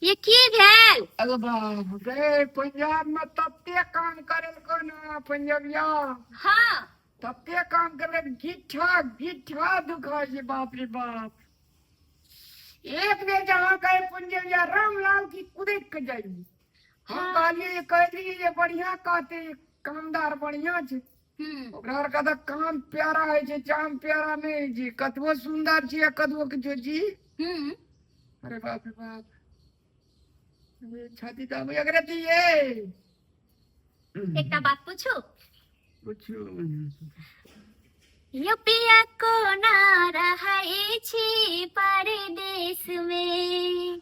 ये की भेल? अरे बाप रे, पंजाब में तते काम करेलको ना पंजाबिया। तते काम करे, गिट्ठा गिट्ठा दुखा छै, बाप रे बाप। एक बेर जहाँ कहे पंजाबिया रामलाल की कुदैत के जाइए। हम कहलिए, कहलिए जे बढ़िया कहते, कामदार बढ़िया छै। ओकरा आर के तऽ काम प्यारा होइ छै, जाम प्यारा नहि होइ छै। कतबो सुन्दर छी आ कतबो किछो छी। अरे बाप रे बाप, अरे छाती दाबे अगरे दिए। एकटा बात पूछू? पूछू। युपिया कोना रहै छी परदेश में?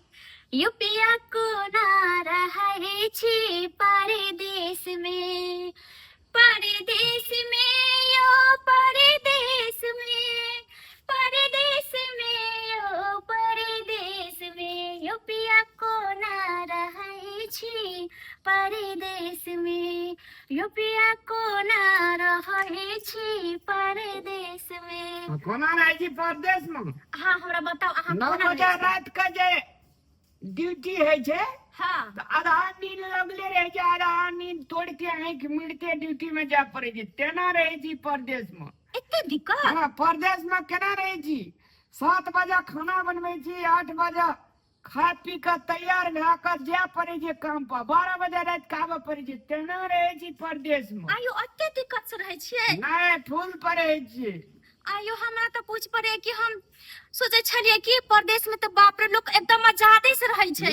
युपिया कोना रहै छी परदेश में? परदेश में यो परदेश में, परदेश में यो परदेश में, यो पिया कोना रहै छी परदेश में? यो पिया कोना रहै छी परदेश में? कोना रहै छी परदेश में? हाँ, हमरा बताउ अहाँ 9 कोना बजे रहै छी? रात के जे ड्यूटी होइ छै, तऽ आधा नींद लगले रहै छै, आधा नींद तोड़ के आँखि मिलते ड्यूटी में जाय पड़ै छै। तेना रहै छी परदेश में। एते दिक्कत? हाँ, परदेश में केना रहै छी? 7 बजे खाना बनबै छी, 8 बजे खा पी के तैयार भए के जाय पड़ै छै काम पर, 12 बजे राति के आबऽ पड़ै छै। तेना रहै छी परदेश में। आयो, एते दिक्कत से रहै छियै? नहि, फूल पर रहै छियै। आयो, हमरा तऽ पूछ पड़े कि हम सोचे छलियै कि परदेश में तऽ बाप रे, लोग एकदम आजादी से रहै छै।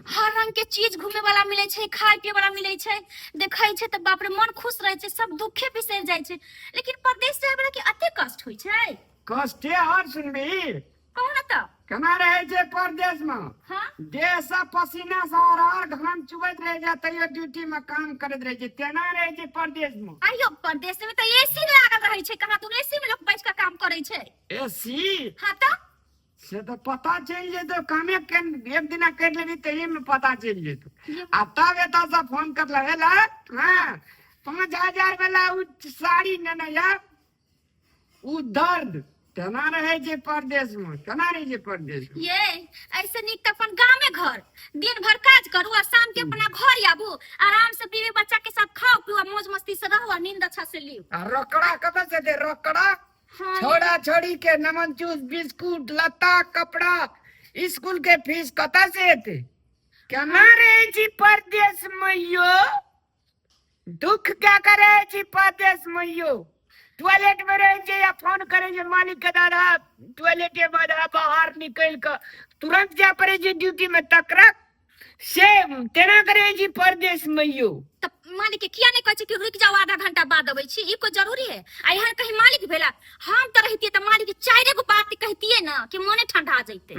हर रंग के चीज घूमे वाला मिले छै, खाय पिए वाला मिले छै, देखै छै तऽ बाप रे, मन खुश रहै छै, सब दुखे बिसरि जाइ छै। लेकिन परदेश जाय वाला के एते कष्ट होइ छै? कष्टे हर सुनबी? कहू ने तऽ। केना रहै छै परदेश में? देह से पसीना से हर हर घाम चुबैत रहे छै, तैयो ड्यूटी में काम करैत रहे छै। तेना रहै छै परदेश में। आइयो, परदेश में तऽ एसी लागल रहै छै, कहाँ दूर एसी में लोग बैठ के काम करै छै। एसी? हाँ तऽ। से तऽ पता चलि जेतौ, कामे एक दिना कर लेबी तही में पता चलि जेतौ। आ तब एतऽ से फोन करल हेला, हाँ, 5000 वाला उ साड़ी नेने जा, उ दर्द केना रहै छै परदेश में, केना रहै छै परदेश में? ये ऐसे नीक तऽ अपन गामे घर, दिन भर काज करू आ शाम के अपना घर आबू, आराम से बीवी बच्चा के साथ खाओ पियो आ मौज मस्ती से रहू आ नींद अच्छा से लियो। आ रोकड़ा कतऽ से दे रोकड़ा? छोड़ा छोड़ी के नमन चूस बिस्कुट लत्ता कपड़ा स्कूल के फीस कतऽ से एतै? केना रहै छी परदेश में यो? दुख क्या करे छी परदेश में यो? टॉयलेट में रहे छै या फोन करे छै मालिक के, दादा टॉयलेट में दादा, बाहर निकल के तुरंत जाय पड़े छै ड्यूटी में तकरा से। तेना करे छी परदेश में यो? तऽ मालिक के किया नहीं कहै छै कि रुकि जाओ, आधा घंटा बाद अबै छी? ई कोई जरूरी है? आ एहन कहीं मालिक भेला? हम तऽ रहितियै तऽ मालिक के चारि गो बात कहतियै ना कि मोने ठंडा जैते।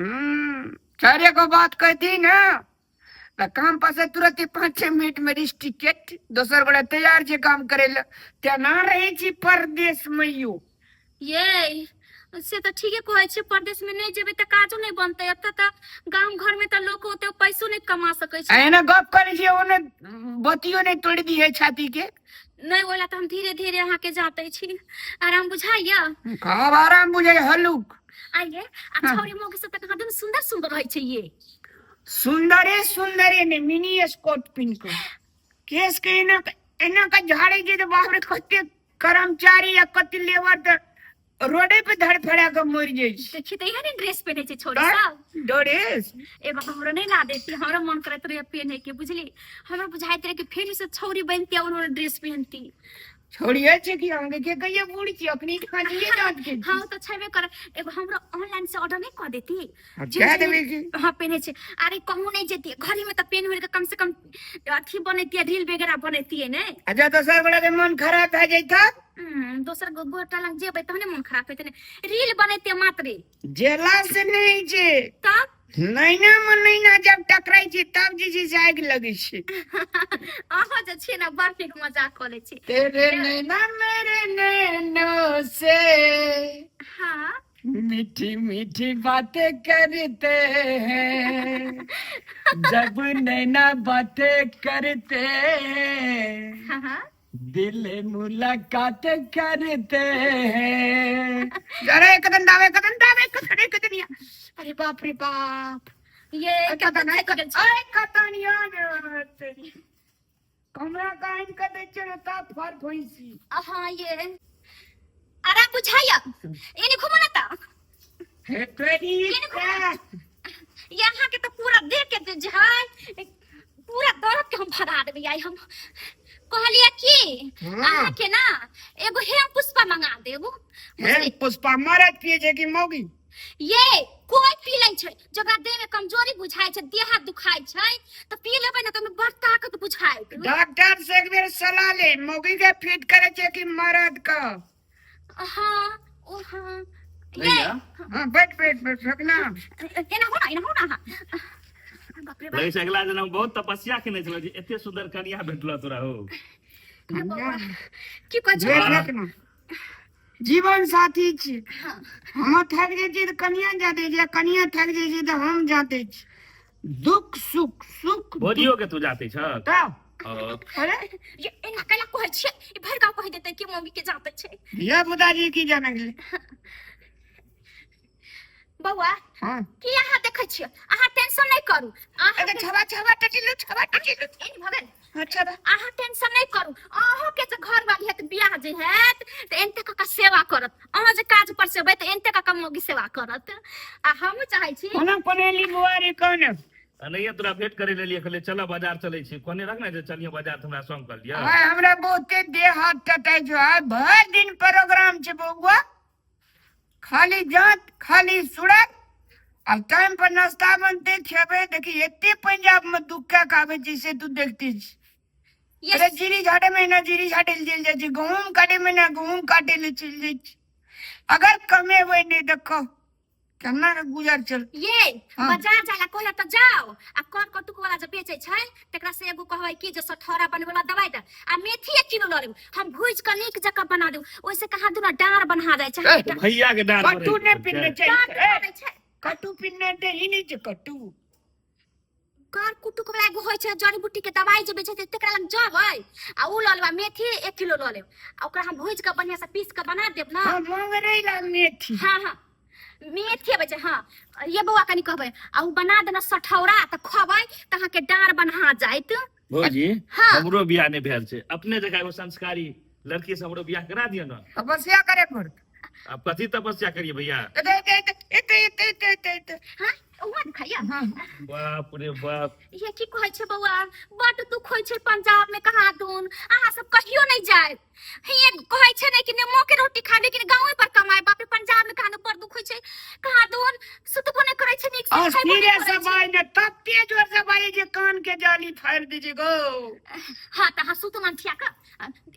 चारे गो बात कहती ना तऽ काम पर से तुरंत 5-6 मिनट में रिस्टिकेट, दोसर गोटे तैयार छै काम करे ले। तेना रहै छी परदेश में यो? ये से तऽ ठीके कहै छी, परदेश में नहि जेबै तऽ काजो नहि बनतै। एतऽ तऽ गाम घर में तऽ लोक ओते पैसो नहि कमा सकै छै। एना गप करै छी, ओने बतियो नहि तोड़ि दिहे छाती के। नहि, ओला तऽ हम धीरे धीरे अहाँके जाते छी। आराम बुझाइया? कब आराम बुझाइ हलुक। आइए, आ छौरी मौगी सब तऽ कहाँ दुनू सुन्दर सुन्दर रहै छै ये। सुन्दरे सुन्दरे ने, मिनी स्कर्ट पिन के केस के एना एना के झाड़े छै तऽ बाप रे, कते कर्मचारी या कते लेबर तऽ रोडे पे धड़फड़ा के मरि जाइ छै। देखी तऽ, एहन ड्रेस पहिने छै छोरी सब। ड्रेस। ए बाबा, हमरा नहि ला देती? हमरा मन करैत रहे पहिने के, बुझली? हमरा बुझाइत रहे कि फेर से छौरी बनती आ उन्होंने ड्रेस पहनती। छोड़िए छै कि हम के कहिए बूढ़ छी, अखनी खालिए दांत के छी। हाँ, तऽ छेबे कर। एगो हमरो ऑनलाइन से ऑर्डर नहीं कर देती? आ जे कह जे देबै की? हाँ, पहने छै। अरे, कहूँ नहीं जेती, घर में तऽ पहन के कम से कम अथी बनैती, रील वगैरह बनैती ने। अच्छा, दोसर गोटा के मन खराब भए जैता। दोसर गोटा लग जेबै तहने मन खराब हेतै ने? रील बनैते मात्रे। जेला से नहीं छै। तब? नैना में नैना जब टकराइ छै तब जे छै से आगि लगै छै। अहाँ जे छियै ने, बड़ नीक मजाक कऽ लै छी। तेरे नैना मेरे नैनो से मीठी मीठी बातें करते हैं, जब नैना बातें करते हैं, हाँ हाँ दिल मुलाकात करते हैं। अरे कदम दावे, कदम दावे, कदम कदम। अरे बाप रे बाप। ये कतऽ कतऽ थाकि गेल छी। आइ कतऽ याद तेरी कमरा का आनि कऽ दै छियै ने तब फर भैंसी। हाँ ये आराम बुझाइया, एने घुमो ना ता। हे तेरी। ये देखो। यहाँ के तो पूरा देख के जे है पूरा दर्द के हम भगा देबै। आई हम कहलिए कि अहाँ के ना एगो हेम पुष्पा मंगा देबू। हे पुष्पा मरद पिए छै कि मौगी? ये कोई पी लै छै, जकरा देह में कमजोरी बुझाइ छै, देह हाथ दुखाइ छै तऽ पी लेबै ने तऽ ओहिमे बड़ ताकत बुझाइत। डॉक्टर से एक बेर सलाह ले, मौगी के फिट करे छै कि मरद का? हाँ ओ हाँ ये। भैया। हाँ, बैठ बैठ बैठ फेंकना। एना हो ना, एना हो ना अहाँ। बाप रे बाप। लगै छै अगिला जनम बहुत तपस्या केने छल जे एते सुंदर कनिया भेटल तोरा हो। कन्या। की कहै छै? बैठ फेंकना, जीवन साथी छी। हम थाकि जाइ छी तऽ कनिया जाते छै, कनिया थाकि जाइ छै तऽ हम जाते छी। दुख सुख सुख। भोजियो के तू जाते छ? तब। अरे। ये एना कैला कहै छियै? ई भरि गाँव कहि देतै कि मम्मी के जाते छै। धिया पुता जी की जाने गेलै। बौआ। हाँ। की अहाँ देखै छियै? अहाँ टेंशन नहि करू अहाँ। अरे छबा छबा टटिलु, छबा टटिलु। एनी भऽ गेल। हाँ, छबा। अहाँ टेंशन नहि करू, अहूँ के जे घर वाली हेत, बियाह जे हेत तऽ एनते कऽ सेवा करत। अहाँ जे काज पर से एबै तऽ एनते कऽ मौगी सेवा करत आ हमहूँ चाहै छी। कोना पनेली बुआ रे, कोन? एनाहिए तोरा भेंट करे लेलिए, कहलिए चल बाजार चलै छी। कहने रख ने जे चलिए बाजार तऽ हमरा संग कहलिए। आइ हमरा बहुते देह हाथ टटाइ छौ। आइ भरि दिन प्रोग्राम छै बौआ, खाली जाँत खाली सुरत आ टाइम पर नाश्ता बनते खेबै। देखी, एते पंजाब में दुख कए के आबै छै से तू देखते छी। ये अरे जीरी झाड़े में ना जीरी झाड़े लए चलि जाइ छी, गहूँम काटे में ना गहूँम काटे लए चलि जाइ छी। अगर कमेबै नहि तऽ कह केना के गुजर चल? ये। हाँ। बाजार जाला कहला तऽ जाओ आ कर कटुक वाला जे बेचै छै तकरा से एगो कहबै कि जे सठौरा बनबै वाला दवाई दे आ मेथी 1 किलो लऽ लेब, हम भुजि कऽ नीक जकाँ बना देब। ओहिसे कहाँ दुना डाँर बन्हा जाइ छै। ए, भैया के डाँर कट्टू नहि पिन्ने छै। डाँर ए, बन्हा जाइ छै। कट्टू पिन्ने तऽ ई नहि छै कट्टू। कर कुटुक वाला एगो होइ छै, जड़ी बूटी के दवाई जे बेचै छै, तकरा लग जेबै आ उ लऽ लेब आ मेथी 1 किलो लऽ लेब आ ओकरा हम भुजि कऽ बढ़िआँ से पीस कऽ बना देब ना। हाँ, मंगरैला मेथी। हाँ हाँ, मेथी अबै छै। हाँ ये बौआ, कनि कहबै आ उ बना देना सठौरा तऽ खबै तऽ अहाँके डाँर बन्हा जाइत। भौजी। हाँ। हमरो बियाह नहि भेल छै, अपने जकाँ एगो संस्कारी लड़की से हमरो बियाह करा दिअ ने। तपस्या करे पड़त। अब कथी तपस्या करिए भैया? एते एते एते एते एते एते एते। हाँ, उहाँ खाइया। हाँ। बाप रे बाप। ये की कहै छै बौआ, बड दुख होइ छै पंजाब में कहाँ दून। अहाँ सब कहियो नहीं जाए। ये कहै छै ने कि नेमो के रोटी खा लेकिन गाँवे पर कमाए। बाप रे, पंजाब में कहाँ बड़ दुख होइ छै कहाँ दून, सुतबो नहीं करै छै नीक से, खैबो अस्थिरे नहि करै से छै। बाज ने, तते जोर से बाजे जे कान के जाली फाड़ि दै छै गो। हाँ तऽ अहाँ सुतू मन ठिया कऽ।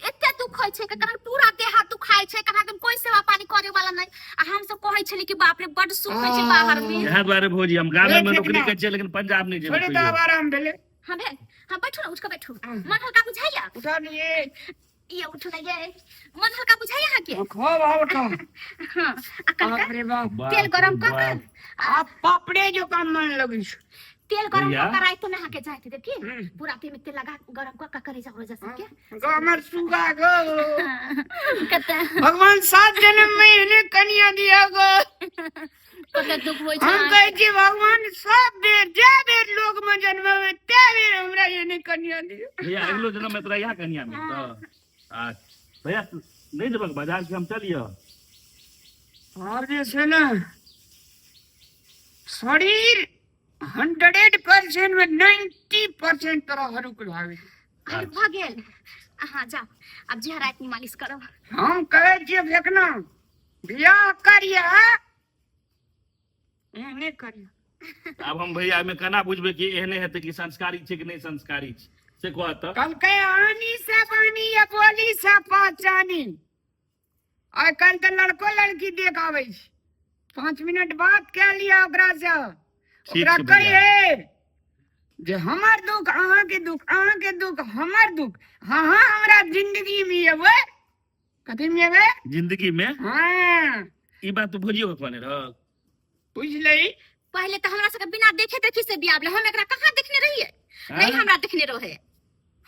एते दुख होइ छै कहाँ, पूरा देह हाथ दुखाइ छै कहाँ एकदम, कोई सेवा पानी करे वाला नहीं आ हम सब कहै छली कि बाप रे, बड सुख होइ छै बाहर में। इएह दुआरे भौजी हम गामे में ठीक नौकरी ना। करै छियै लेकिन पंजाब नहि जेबै छोड़े तऽ कहियो। आब आराम भेलै। हाँ भेल, हाँ बैठू ना, उठ के बैठू। हाँ। मन हल्का बुझाइया? उठा लिए। ये उठू ना, ये मन हल्का बुझाइया अहाँके? खूब हल्का। हाँ, आ बाप कलका रे बाप। बाप तेल गरम रे कऽ बाप। कऽ आ पापड़े जो काम मन लगै छै। तेल गरम भैया? कऽ कऽ राति में अहाँके जाइत देब की पूरा देह में तेल लगा गरम कऽ कऽ करे जाओ जैसे के। गो हमर सुगा गो। कते भगवान सात जन्म में एहने कनिया दिया गो। कते दुख होइ छै। हम कहै छी भगवान सब बेर जे बेर लोग में जन्मेबै ते बेर हमरा एहने कनिया दिया। भैया, अगिलो जन्म में तोरा इएह कनिया मिलतौ। आ भैया, तू नहि जेबक बाजार से हम चलियौ? आब जे छै ने शरीर 100% में 90% तोरा हरूक भागे। अरे भऽ गेल, अहाँ जाओ आब, जे राति में मालिश करब। हम कहै छियै फेकना, बियाह करिया, एहने करिया। आब हम भैया एहिमे केना बुझबै कि एहने हेतै कि संस्कारी छै कि नहि संस्कारी छै, से कह तऽ। कहलकै आनी से बानी या बोली से पहचानी। आइ काल्हि तऽ लड़को लड़की देख आबै छै, 5 मिनट बात कए लिअ ओकरा से। ठीक ओकरा छै भैया। कहिए जे हमर दुख अहाँके दुख, अहाँके दुख हमर दुख। हाँ हाँ, हमरा जिंदगी में एबै, कथी में एबै? जिंदगी में। हाँ। ई बात तू भौजियो के कहने रह? बुझलै। पहिले तऽ हमरा सबके बिना देखे देखी से बियाह भेलै। हम एकरा कहाँ देखने रहियै? नहीं हमरा देखने रहे।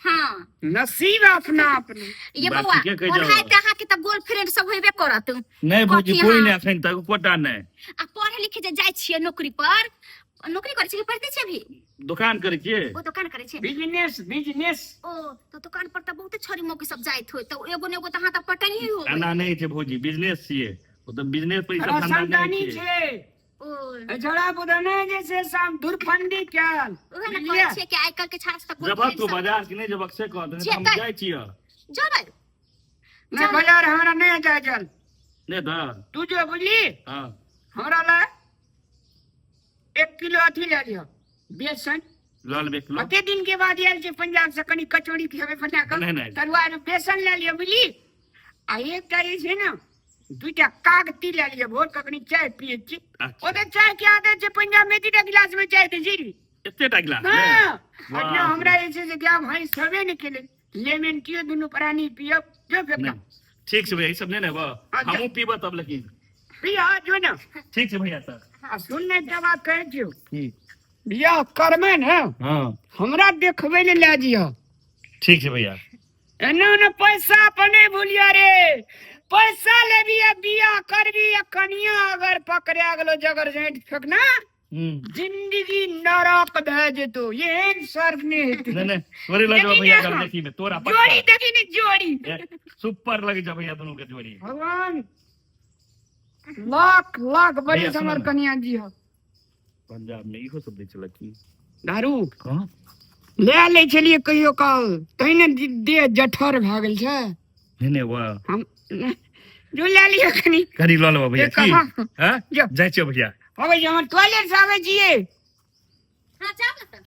हाँ। नसीब अपना अपना। ये बात बौआ, ठीके कहै छौ। ओनाहिते अहाँके तऽ गर्लफ्रेंड सब होइबे करत। नहि भौजी, कथी कोई अहाँ? नहि, एखन तक एकोटा नहि। आ पढ़े लिखे जे जाइ छियै नौकरी पर, नौकरी करै छी कि पढ़ते छी अभी? दोकान करै छियै। ओ दोकान करै छै। Business business. ओ तो दुकान पर तऽ बहुते छोरी मौकी सब जाइत होय, तऽ एगो ने एगो तऽ अहाँ तऽ पटनी हो। एना नहि छै भौजी, बिजनेस छियै, ओ तऽ बिजनेस पर ई सब धंधा नहि रोशनदानी छै। छै। ओ झोड़ा बुदा नहि जे छै शाम धुरफंदी कयल। उहे ने कहै छियै कि आइ काल्हि के छात्र तऽ जबक तू बाजार कि नहि जबक से कह, नहि तऽ हम जेतै। जाइ छियै। जेबै। नहि, बाजार हमरा नहि जाय चल। नहि तऽ तू जो, बुझली? हँ। हमरा ला 1 किलो अथी लए लिह, बेसन। लऽ लेबै 1 किलो। कते दिन के बाद आयल छै पंजाब से, कनी कचौड़ी खेबै बना कऽ। नहि, नहि। तरुआ मे बेसन लए लिअ, बुझली? आ एकटा जे छै ने दूटा कागती लए लिअ, भोर कऽ कनी चाय पियै छी। अच्छा। ओतऽ चाय के आदत छै पंजाब में, 3टा गिलास में चाय दै छै। एतेटा गिलास मे? हँ। वाह। अपना हमरा जे छै से गाय भैंस छेबे नहि केलै, लेमन टी दुनू प्राणी पियब जो फेकना। नहि, ठीक छै भैया, ई सब नहि लेबऽ। अच्छा। हमहूँ पीबऽ तब लेकिन। पिया जो ने। ठीक छै भैया तऽ। आ सुन ने, एकटा बात कहै छियौ। की? बियाह करबै ने, हँ। हमरा देखबै ले लए जिह। ठीक छै भैया। एना ओना पैसा पर नहि भूलिया रे, पैसा लेबी आ बियाह करबी आ कनिया अगर पकड़ा गेलो जगर जैंट फेकना, जिंदगी नरक भए जेतो, एहन सर्फ नहि हेतै। नहि नहि, तोरे लग देखी भैया ने। घर देखी में तोरा जोड़ी पक्का। देखी ने जोड़ी। सुपर लगे छै भैया दुनू के जोड़ी। भगवान लाख लाख भैया, बरिस सुनू हमर ने। कनिया जी हो। पंजाब में इहो सब दै छलै की? दारू। हँ। लए लै छलियै कहियो काल, तै ने देह जठर भए गेल छै। नहि नहि, वाह। हम जो लए लिअ कनी। कनी लऽ लेबऽ भैया की? एक, हँ। जो। जाइ छियौ भैया। अबै छी, हमर टॉयलेट से आबै छियै। हाँ, जाओ ना तऽ।